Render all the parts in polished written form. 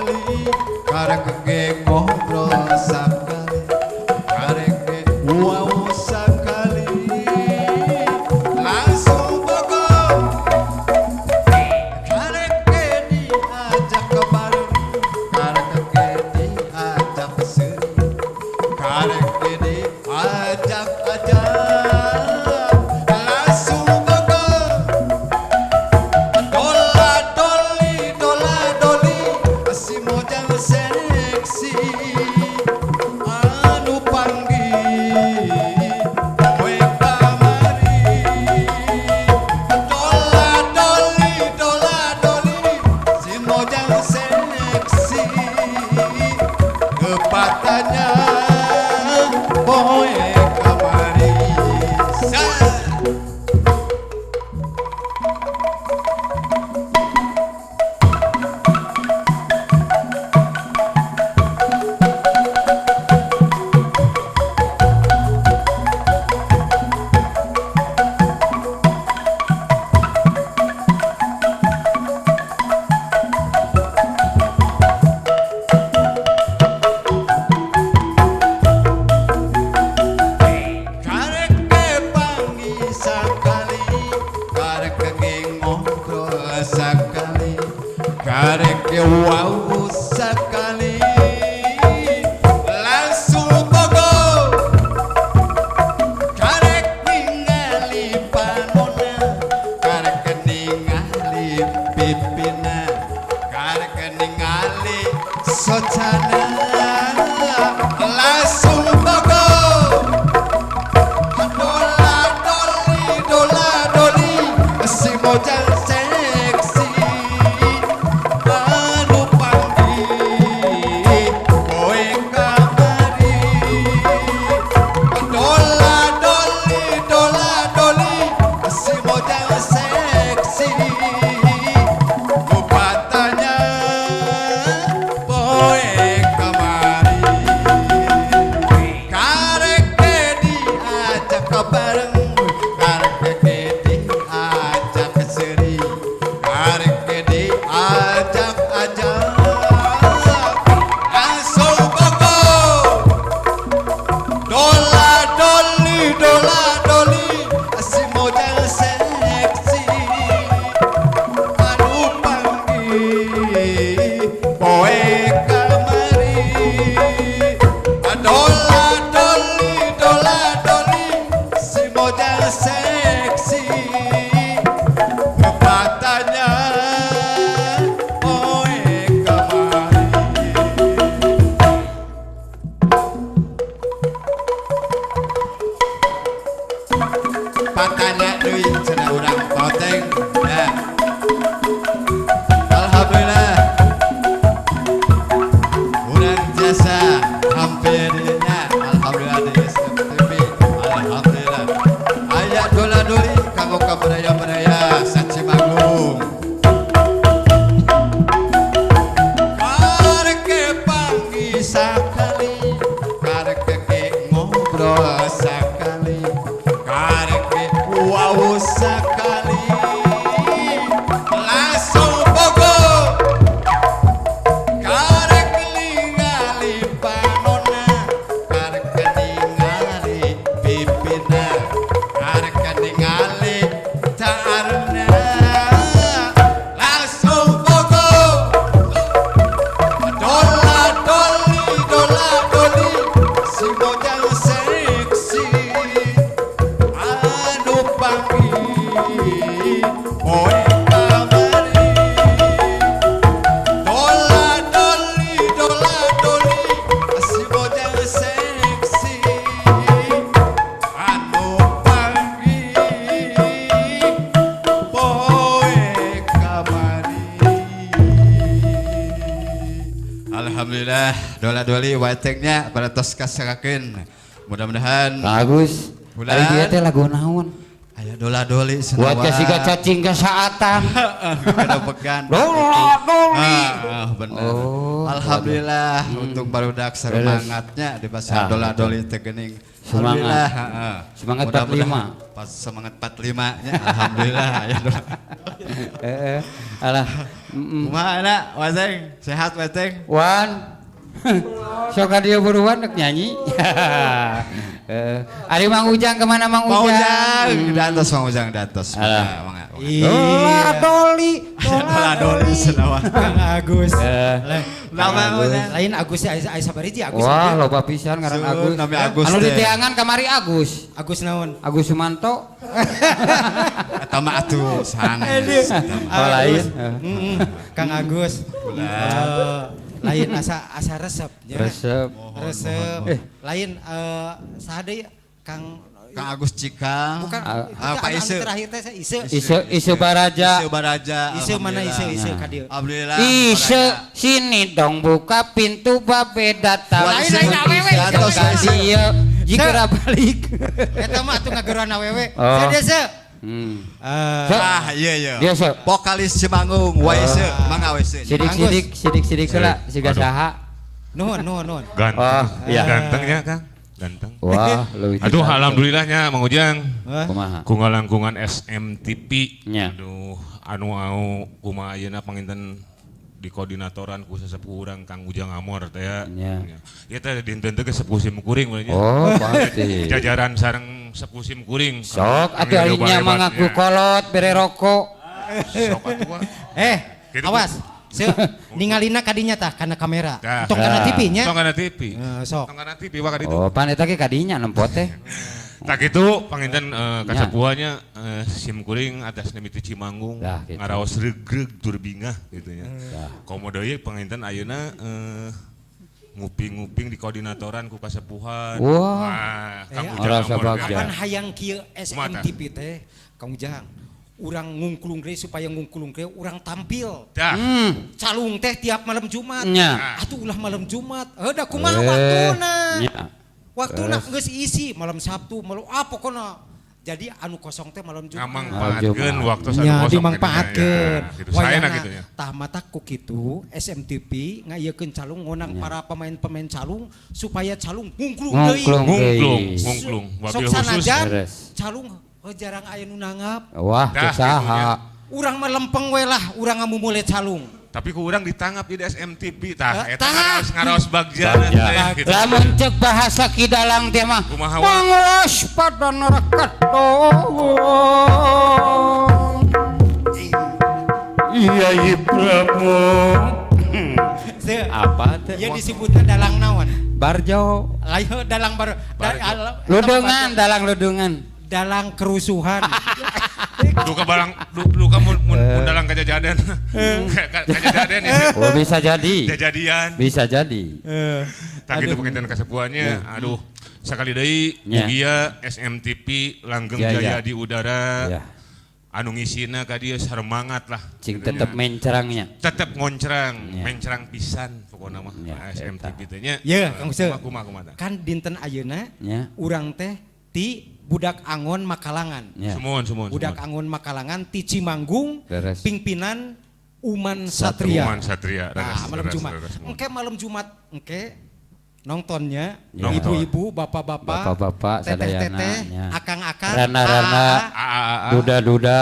Sakali, karek ge ngobrol sakali, karek ge wow sakali, langsung bogo. Karek ge diajak ke bareng, karek ge diajak seri, karek ge diajak-ajak, langsung bogo. Dola doli dola doli si mojang seksi anu panggih poe kamari. Dola doli dola doli si mojang seksi kepatanya poe kamari. Sa. Karek ge panggih sakali, karek ge ngobrol sakali, karek ge wow sakali, langsung bogo. Karek ningali panona, karek ningali pipina, karek ningali socana, langsung bogo. Dola doli dola doli si mojang seksi anu panggih poe kamari. Dola doli dola doli si mojang seksi kupatanya poe kamari. Karek ge diajak ke bareng, karek ge diajak seri, karek ge diajak-ajak, langsung bogo. Dola doli dola doli si mojang seksi anu panggih poe kamari. Dola doli dola doli si mojang seksi kepatanya poe kamari. Patanya deui cenah urang toteng ya. Alhamdulillah urang jasa hampir nya, alhamdulillah di SMTV. Alhamdulillah aya dola doli kanggo ka baraya-baraya Sacimagung. Karek ge panggih sakali, karek ge ngobrol sakali, karek ge wow sakali, langsung bogo. Karek ningali panona, karek ningali pipina, karek ningali carna, langsung bogo. Dola doli dola doli si mojang seksi anu panggih poe kamari. Dola doli dola doli si mojang seksi anu panggih poe kamari. Alhamdulillah dola doli watengnya pada tos kasarakeun. Mudah-mudahan Bagus. Bulan. Ari dia teh lagu naon? Aya dola doli Buat ka siga cacing kasaatan. Kada pegan. Dola doli. Ah, bener. Oh, Alhamdulillah untuk barudak semangatnya di pasar Ah, dola betul. doli teh geuning. Semangat. Alhamdulillah, heeh. Semangat Mudah-mudahan 45. Pas semangat 45 nya, alhamdulillah ya. Heeh. Alah. Kumaha enak, Waceng? Sehat Waceng? Wan. Sok ka dieu buruan rek nyanyi. Heeh. Ari Mang Ujang kemana Mang Mang Ujang? Ujang, datos Mang Ujang datos. Alah. Mangga, mangga. Dola doli, Dola doli senawat. Kang Agus. Eh. Nama Ujang. Lain Agus aya aya sabariji Agus. Wah, loba pisan ngaran Sun, Agus. nami Agus Anu teh. diteangan kamari Agus. Agus naon? Agus Sumanto. Eta mah atuh sanes. Oh, lain. Kang Agus. Lain asa asa resep nya. Resep. Resep. Eh. Lain saha deui Kang Kang Agus Cikal. Bukan Ah, itu Pak anu Ise. terakhir teh saya Ise. Ise Ise Baraja. Ise Baraja. Ise mana Ise Ise Nah. ka dieu. Alhamdulillah. Ise Baraja. sini dong buka pintu babe datang. Lain, lain, awewe. Datos dieu jika balik. Eta mah atuh ngageroan awewe. Oh. Se dia se. Hmm. Eh, Se. Ah, iya iya. Dia se. Vokalis Cimanggung, Waise, mangga Waise. Sidik-sidik sidik-sidik heula siga Aduh. saha. Nuhun nuhun nuhun. Ganteng. Oh, iya. Gantengnya Kang. Ganteng. Wah, leuwih Aduh, alhamdulillahnya Mang Ujang. Kumaha? Ku ngalangkungan SMTP. Nya. Aduh, anu au kumaha ayeuna panginten di koordinatoran ku sesepuh urang Kang Ujang Amor teh ya. Nya. Ya teh dinten teh sepuh sim kuring meureun nya. Oh, pasti. Jajaran sareng sepuh sim kuring. Sok atuh ari nya mah ngaku kolot bere rokok. Sok atuh wah. Eh, Gitu. awas. Se ningalina kadinya tah kana kamera. Tah. Tong kana TV nya. Tong kana TV. Eh, sok. Tong kana TV wah kaditu. Oh, pan eta ge kadinya nempo teh. Tak gitu panginten kasepuhannya sim kuring atas nami ti Cimanggung Dah, gitu. ngaraos regreg tur bingah gitu nya. Dah. Komo deui panginten ayeuna nguping-nguping di koordinatoran ku kasepuhan. Wah. Wah, Kang Eh, Ujang Rasa Amor bagja. Kapan hayang kieu Kumaha tah? SMTP teh Kang Ujang. Urang ngungklung deui supaya ngungklung deui urang tampil. Dah. Hmm. Calung teh tiap malam Jumat. Nya. Atuh ulah malam Jumat. Heuh da kumaha Eh, waktuna? nya. Waktuna geus isi malam Sabtu, malam ah pokona. Jadi anu kosong teh malam Jumat. Ngamangpaatkeun waktu satu Nya kosong dimangpaatkeun. gitu nya. Gitu saena Wayahna gitu nya. tah mata ku kitu SMTP ngaiekeun calung ngonang para pemain-pemain calung supaya calung ngungklung deui. Ngungklung Ngungklung, deui. ngungklung. Sok Wabil khusus sanajan Beres. calung heuh jarang aya nu nanggap. Wah, Dah, teu saha. gitu nya. Urang mah lempeng we lah, urang ngamumule calung. Tapi ku urang ditangap di SMTP tah Eh, eta tah. ngaraos ngaraos bagja Bagja. teh gitu. Lamun cek bahasa Kidalang teh mah Kumaha wa? mangwas pada neraka dong. Iya iya Prabu. Se, Apa teh? Ieu disebutna dalang naon? Barjo. Lain dalang baru Barjo. Ludungan, dalang ludungan. Dalang kerusuhan. Duka barang duka mun mun mun dalang kajajaden. Kajajaden ya. Oh bisa jadi. Jajadian. Bisa jadi. Tak gitu penginten kasepuhannya. Aduh, sakali deui Ya. mugia SMTP langgeng Ya, jaya ya. di udara. Ya. Anu ngisina ka dieu sarmangat lah. Cing tetep mencrangnya. Tetep ngoncrang, Ya. mencrang pisan pokona mah Ya, SMTP teh nya. Ye, Kang Use. Kumaha kumaha tah. Kan dinten ayeuna Ya. urang teh ti Budak Angon Makalangan. Ya. Sumuhun sumuhun. Budak sumuhun. Angon Makalangan ti Cimanggung Beres. pimpinan Uman Satria. Uman Satria. Nah, Leres, malam leres, Jumat. leres, sumuhun. Engke malam Jumat engke nontonnya Ya. ibu-ibu, bapak-bapak, Bapak-bapak, teteh-teteh, sadayana, ya. akang-akang, Rana-rana. aa, A, a, a, a. Duda-duda.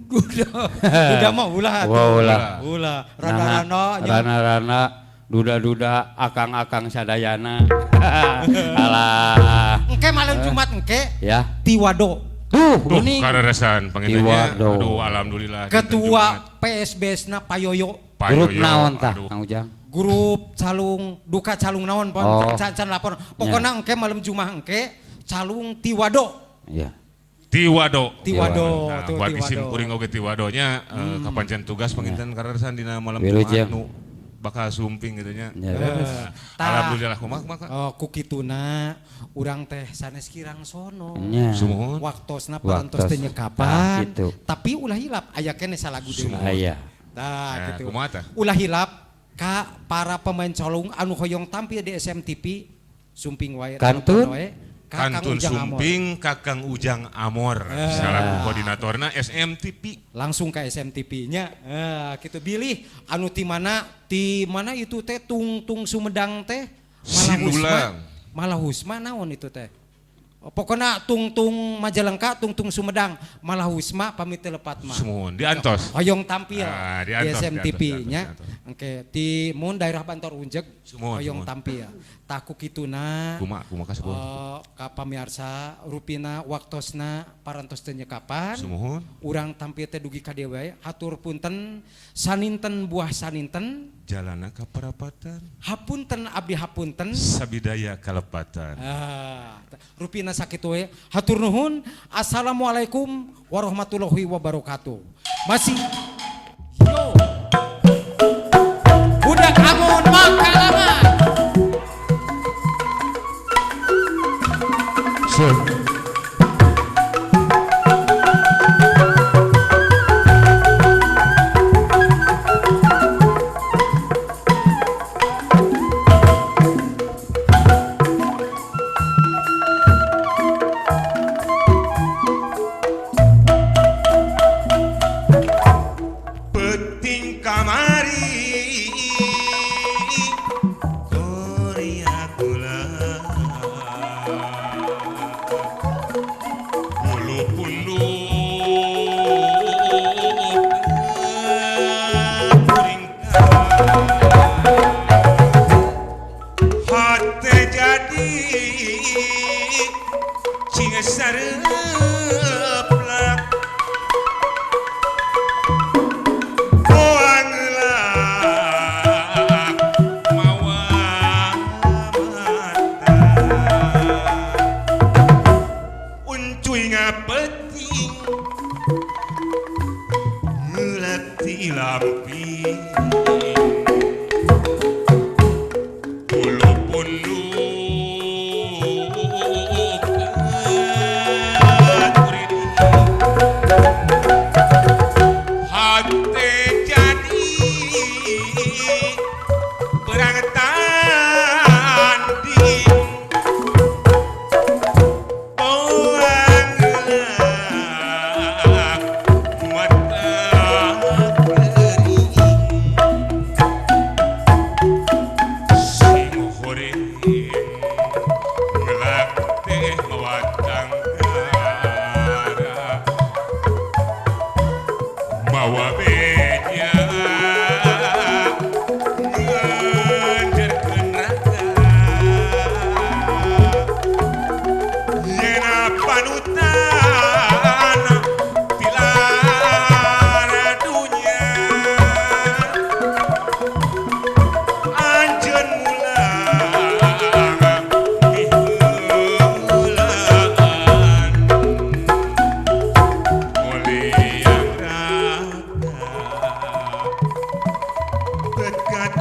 Duda, duda mah ulah atuh. Wah, ulah. Ulah, rana-rana nya. Rana-rana, duda-duda, akang-akang sadayana. Alah. Engke malam Jumat engke Ya. Tiwado, Duh, Duh, unik. kareresan pangintennya. Tiwado. Aduh, alhamdulillah. dinten ketua Jumat. PSBS na Payoyo, Pak Grup Yoyo, naon tah, aduh. Kang Ujang? grup calung duka calung naon pon Oh. can, can lapor. Pokoknya engke malam Jumat engke calung Tiwado, Iya. Tiwado. Tiwado, Nah, tuh buat isim Tiwado. kuring oge tiwadonya kapancen tugas panginten kareresan dina malam Wilujeng. Jumat nu bakal sumping gitu nya. Ya, beres. Tah. Alhamdulillah kumaha kumaha. Oh, kukituna urang teh sanes kirang sono. Nya. Sumuhun. Waktosna parantos Waktos. teh nyekapan. Tah, gitu. Tapi ulah hilap aya keneh salagu deui. Ah, iya. Tah Nah, gitu. kumaha tah? Ulah hilap ka para pemain calung anu hoyong tampil di SMTP sumping wae Kantun? telepon wae, ka Kang Kantun Ujang Amor. Sumping Kakang Ujang Amor selaku koordinatorna SMTP. Langsung ke SMTP-nya. Eh, gitu bilih anu ti mana itu teh tung tung Sumedang teh Sindulang. Malah Husma naon itu teh? Pokona tungtung Majalengka, tungtung Sumedang, malah Wisma pamit teu lepat mah. Sumuhun diantos. Hoyong tampil Ah, di diantos, SMTV diantos, nya. diantos, Engke di mun daerah Bantar Unjeg Sumuhun, hoyong sumuhun. tampil. Taku kituna. Kumaha kumaha kasepuh? Ka pamiarsa rupina waktosna parantos teu nyekapan. Sumuhun. Urang tampil teh dugi ka dieu wae. Hatur punten saninten buah saninten. Jalana ka parapatan. Hapunten abdi hapunten. Sabidaya kalepatan. Ah, rupina sakitu we. Hatur nuhun. Assalamualaikum warahmatullahi wabarakatuh. Masih yo. Budak Angon Makalangan. Peting kamari Korea kula Bulu punduk kuring hate jadi cing sareplak Koangelak mawa mata Uncuy ngapeting Ngelati lamping Bulu punduk kuring Hate jadi perang tanding Poangelak mata kering Sing horeng ngelak teh mawa tanggara mawa beja nganjerkeun raga yena panutan pilara dunya anjeun mulang miheulaan mulia raga dekat.